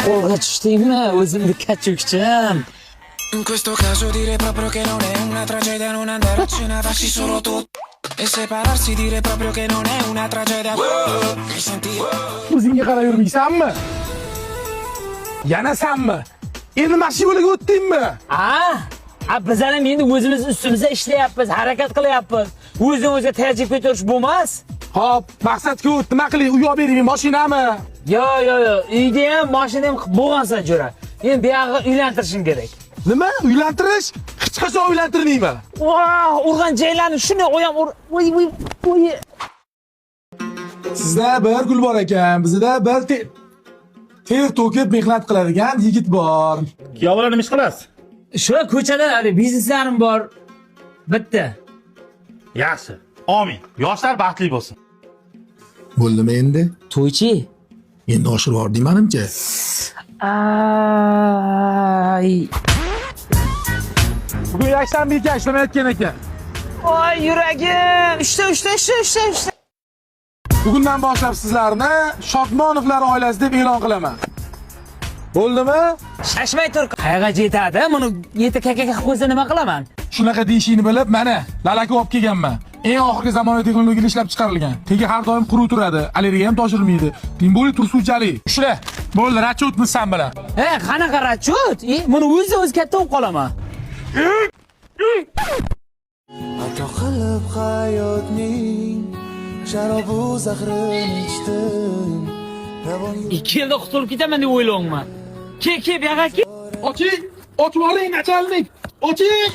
Qo'lga tushdingmi, o'zimni kachukchim? In questo caso dire proprio che non è una tragedia non andare a cena, farsi solo tu. E separarsi dire proprio che non è una tragedia. Mi senti? O'zingga qarab yurmaysanmi? Yana sanmi? Endi mana shu yo'liga o'tdingmi? A, bizlar ham endi o'zimiz ustimizda ishlayapmiz, harakat qilyapmiz. O'zini o'ziga tayoq yeb ketaverish bo'lmas. Hop, maqsadga o't, nima qilay? Uy olib bering, mashinami? Yo, yo, yo, uyda ham, mashinada ham qilib bo'lgansan, jo'ra. Endi buyog'i uylantirishim kerak. Nima? Uylantirish? Hech qachon uylantirmayman. Voh, urgan joylarni shunday oyam ur. Voy, voy, voy. Sizda bir gul bor ekan, bizda bir ter to'kib mehnat qiladigan yigit bor. Kuyov bilan nima ish qilasiz? Shu ko'chada hali bizneslarim bor. Bitta. Yaxshi. Omin. Yoshlar baxtli bo'lsin. Bo'ldimi endi? To'ychi. Endi oshirib yubording manimcha. Ay. Bugun yakshanba ekan, ishlamayotgan ekan. Voy yuragim. Uchta, uchta, uchta, uchta, uchta. Bugundan boshlab sizlarni Shodmonovlar oilasi deb e'lon qilaman. Bo'ldimi? Shashmay tur. Qayerga yetadi? Buni yeta kaka qilib qo'ysa nima qilaman? Shunaqa deyishingni bilib, mana lalaka olib kelganman. Eng oxirgi zamonaviy texnologiyalar ishlab chiqarilgan. Tegi har doim quruq turadi, allergiya ham toshirmaydi. Тем более tursuvchalik. Ushla. Bo'ldi, расчёт mi san bilan. E, qanaqa расчёт? E, buni o'zi o'zi katta bo'lib qolaman. Ato qilib hayotning sharobu zahrini ichdim. Ravon 2 yilda qutulib ketaman deb o'ylayapman. Ke, ke, bu yoqqa ke. Oching! Ochib yuboring, начальник! Oching!